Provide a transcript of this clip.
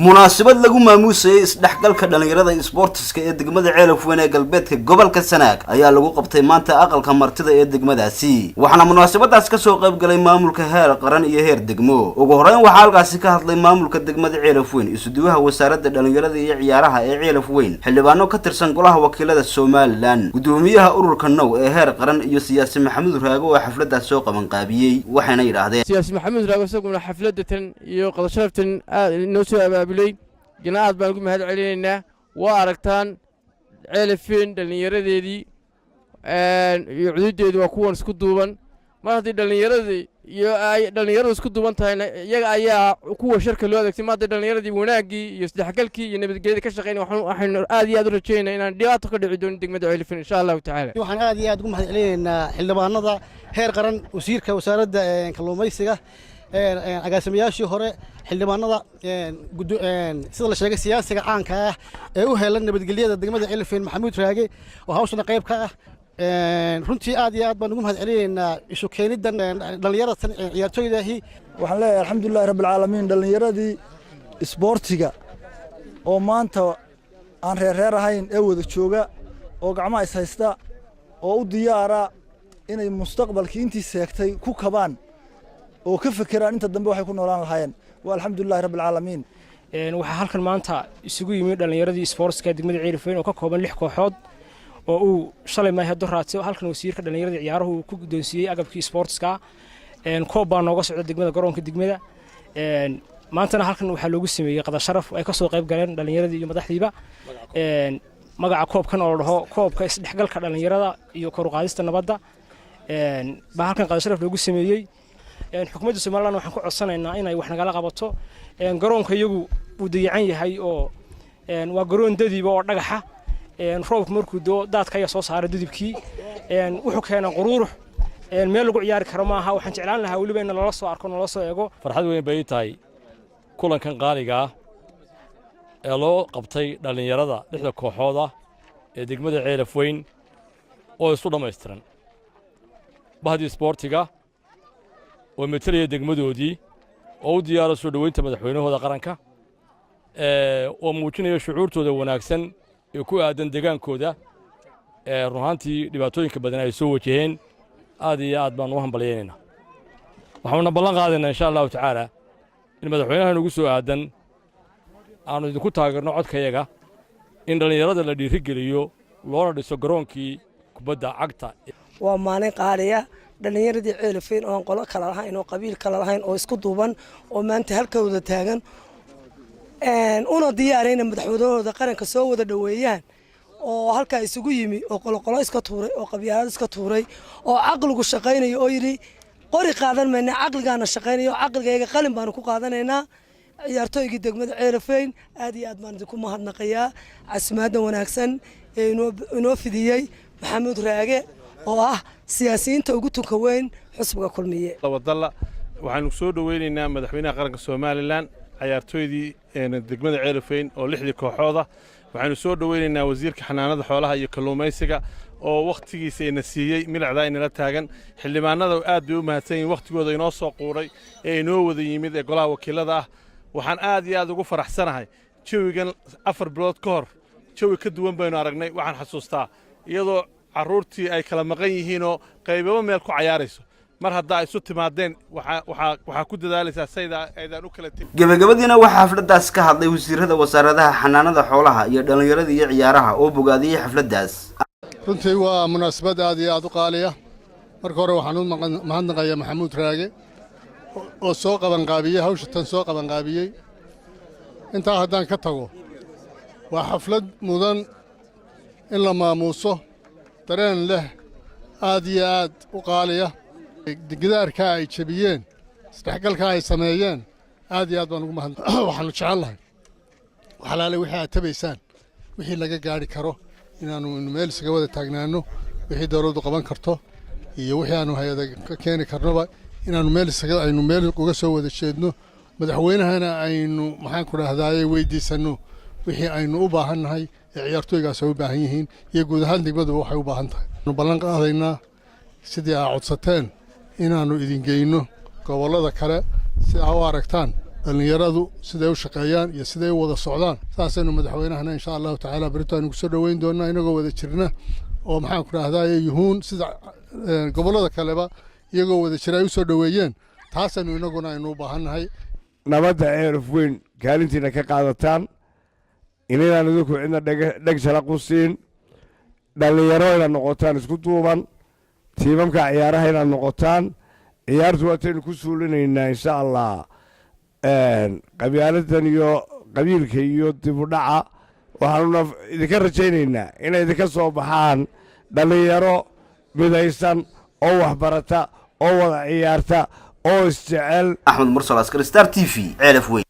Munaasabad lagu maamuusayay isdhexgalka dhalinyarada isboortiska ee degmada Ceelafweyn ee galbeedka gobolka Sanaag ayaa lagu qabtay maanta aqalka martida ee degmadaasi. Waxaana munaasabadaas kasoo qayb galay maamulka heer qaran iyo heer degmo. Ugu horeyn, waxaa halkaasi ka hadlay maamulka degmada Ceelafweyn, isuduwaha wasaaradda dhalinyarada iyo ciyaaraha ee Ceelafweyn, xildhibaano ka tirsan golaha wakiilada Somaliland, gudoomiyaha ururka Now ee heer qaran iyo siyaasi Maxamuud Raago oo xafladaas soo qabanqaabiyey. Waxayna yidhaahdeen: Siyaasi Maxamuud Raago isaguna xafladatan iyo qadasharaftan aad inoo soo abaabulay gina aad baan ugu mahad celinaynaa. Waa aragtaan Ceelafeen dhallinyaradeedii iyo cududeedii waa kuwan isku duuban. Mar haddii dhallinyaradii iyo ay dhallinyaradu isku duuban tahayna, iyaga ayaa kuwa sharka loo adeegtay. Ma hadday dhallinyaradii wanaaggii iyo isdhexgalkii iyo nabadgelyada ka shaqeynaya, waxaynu aad iyo aad u rajaynaa inaan dhibaato ka dhici doonin degmada Ceelafeen, insha Allahu tacaala. Waxaan aad iyo aad ugu mahad celinaynaa xildhibaanada heer qaran, wasiirka wasaaradda kalluumaysiga, agaasimayaashii hore, xildhibaanada, sida la sheegay siyaasiga caanka ah ee u helan nabadgelyada degmada Ceelafeen, Maxamuud Raage, oo hawshana qayb ka ah. Runtii aad iyo aad baan ugu mahad celinaynaa isu keeniddan dhallinyaratan ciyaartooydaahi. Waxaan leeyahay alxamdulilahi rabbilcaalamiin. Dhallinyaradii isboortiga oo maanta aan reerreer ahayn ee wada jooga oo gacmaha is haysta oo u diyaara inay mustaqbalkii intii seegtay ku kabaan oo ka fekeraan inta dambe waxay ku noolaan lahaayeen, waa alxamdulilahi rabbilcaalamiin. Waxaa halkan maanta isugu yimi dhallinyaradii isboortiska degmada Ceelafweyn oo ka kooban lix kooxood oo uu shalay maahe doraatay halkan wasiirka dhallinyaradii ciyaaruhu uu ku guddoonsiiyey agabkii isboortiska. Koob baa nooga socda degmada, garoonka degmada. Maantana halkan waxaa loogu sameeyey qada sharaf ay ka soo qayb galeen dhallinyaradii iyo madaxdiiba. Magaca koobkan oo la dhaho koobka isdhexgalka dhallinyarada iyo kor u qaadista nabadda baa halkan qada sharaf loogu sameeyey. Xukuumadda Somaliland waxaan ku codsanaynaa inay wax nagala qabato. Garoonka iyagu wuu dayacan yahay oo waa garoon dadiiba oo dhagaxa. Roobku markuu doo, daadka ayaa soo saaray dudibkii, wuxuu keenaa quruurux, meel lagu ciyaari karo maaha. Waxaan jeclaan lahaa weliba in nalala soo arko, nalala soo eego. Farxad weyn bay tahay kulankan qaaliga ah ee loo qabtay dhallinyarada lixda kooxood ah ee degmada Ceelaf Weyn oo isu dhammaystiran, bahdii isboortiga oo metelaya degmadoodii oo u diyaara soo dhoweynta madaxweynahooda qaranka, oo muujinaya shucuurtooda wanaagsan ee ku aaddan degaankooda ee run ahaantii dhibaatooyinka badan ay soo wajaheen. Aad iyo aad baan u hambalyaynaynaa. Waxaanuna ballan qaadaynaa, insha Allahu tacaala, in madaxweynaha nugu soo aadan aannu idinku taageerno codkayaga, in dhallinyarada la dhiiri geliyo loona dhiso garoonkii kubadda cagta. Waa maalin qaaliya. Dhallinyaradii Ceelafeyn oo aan qolo kala lahayn oo qabiil kala lahayn oo isku duuban oo maanta halkooda taagan una diyaarayna madaxweynahooda qaranka soo wada dhoweeyaan oo halkaa isugu yimi oo qoloqolo iska tuuray oo qabyaalad iska tuuray oo caqligu shaqaynayo oo yidhi qori qaadan mayna, caqligaana shaqaynayo, caqligayga qalin baanu ku qaadanaynaa. Ciyaartooygii degmada Ceelafeyn, aad iyo aad baan idinku mahadnaqayaa casumaaddan wanaagsan ee inoo fidiyey Maxamuud Raage oo ah siyaasiyiinta ugu tunka weyn xusbiga Kulmiye. Wadalla waxaanu soo dhoweynaynaa madaxweynaha qaranka Somaliland, cayaartooydii degmada Ceelafeyn oo lixdii kooxooda. Waxaanu soo dhoweynaynaa wasiirka xanaanada xoolaha iyo kalluumaysiga oo wakhtigiisa ina siiyey, milicdaa inala taagan. Xildhibaanada aad bay u mahadsan yihin wakhtigooda inoo soo quuray ee inoo wada yimid ee golaha wakiilada ah. Waxaan aad iyo aad ugu faraxsanahay jawigan. 4 bilood ka hor jawi ka duwan baynu aragnay. Waxaan xasuustaa iyadoo carruurtii ay kala maqan yihiinoo qaybaba meel ku cayaarayso. Mar haddaa isu timaadeen, waxaa ku dadaalaysaa sayda aydaan u kala tegin. Gebagabadiina waxaa xafladaas ka hadlay wasiirada wasaaradaha xanaanada xoolaha iyo dhallinyarada iyo ciyaaraha oo bogaadiyey xafladaas. Runtii waa munaasabad aad iyo aad u qaaliya. Marka hore waxaan u mahadnaqayaa Maxamuud Raage oo soo qabanqaabiyey hawsha tan soo qabanqaabiyey. Intaa haddaan ka tago, waa xaflad mudan in la maamuuso, dareen leh, aad iyo aad u qaaliya. Gidaarkaa ay jebiyeen, isdhexgalkaa ay sameeyeen, aad iyo aad baan ugu mahad. Waxaannu jecel lahay waxalaale wixii aad tabaysaan, wixii laga gaadhi karo, inaannu meel isaga wada taagnaanno, wixii dawladdu qaban karto iyo wixii aanu hay-ada ka keeni karnoba, inaannu meel isaga aynu meel uga soo wada jeedno. Madaxweynahana aynu, maxaan ku dhahdaye, weydiisanno wixii aynu u baahan nahay ee ciyaartooygaas ay u baahan yihiin iyo guud ahaan degmaduba waxay u baahan tahay. Anu ballan qaadaynaa sidii aa codsateen inaannu idin geyno gobollada kale si aa u aragtaan. Dhallinyaradu siday u shaqeeyaan iyo siday u wada socdaan, saasaynu madaxweynahana, insha Allahu tacaala, berito aynu kusoo dhoweyn doonaa inagoo wada jirna oo, maxaan ku dhahdaye, yuhuun sida gobollada kaleba iyagoo wada jira ay u soo dhoweeyeen. Taasaynu inaguna aynu u baahannahay. Nabadda Ceelaf Weyn kaalintiina ka qaadataan, inaydaan idinku cidna dheg jalaq u siin, dhallinyaro inaad noqotaan isku duuban, tiimamka ciyaaraha inaad noqotaan. Ciyaartu waataynu ku suulinaynaa, insha Allah, qabyaaladan iyo qabiilka iyo dibudhaca. Waxaanuna idinka rajaynaynaa inay idinka soo baxaan dhallinyaro midaysan oo waxbarata oo wada ciyaarta oo isjecel. Axmed Mursal Askari, Star TV, Ceelaf Weyn.